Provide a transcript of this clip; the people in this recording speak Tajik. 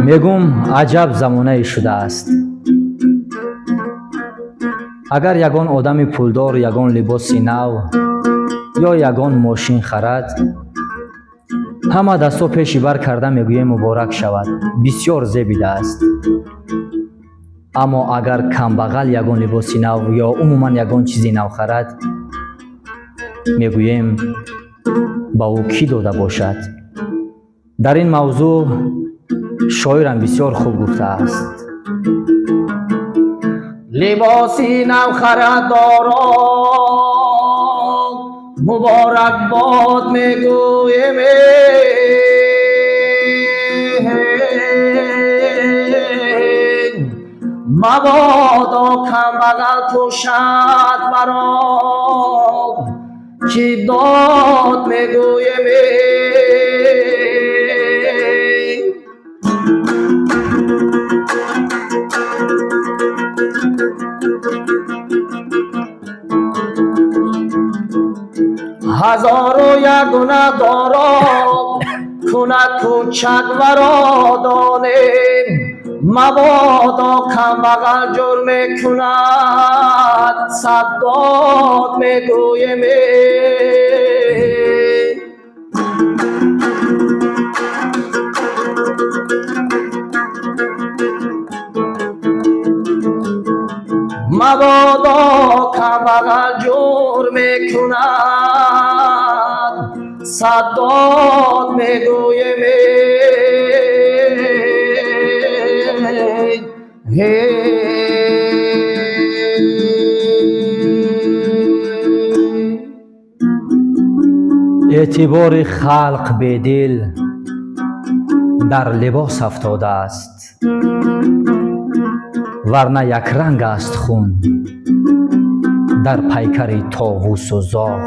Мегум, аҷаб замонае шудааст. Агар ягон одами пулдор ягон либоси нав ё ягон мошин харад, ҳама дастҳо пеши бар карда мегӯем: «Муборак шавад, бисёр зебидааст». Аммо агар камбағал ягон либоси нав ё умуман ягон чизи нав харад, мегӯем: «Ба ӯ кӣ дода бошад?» Дар ин мавзӯъ шоирам бисёр хуб гуфтааст. Либоси нав харад доро, муборак бод мегӯем. Мабодо камбағал пӯшад варо, кӣ дод мегӯем. Ҳазору як гуна доро кунад кӯчак варо донем, мабодо камбағал ҷурм мекунад, сад дод мегӯем. Мабодо камбағал ҷурм мекунад, сад дод мегӯем. Эътибори халқ бедил дар либос афтодааст, варна якранг аст хун дар пайкари товусу зоғ.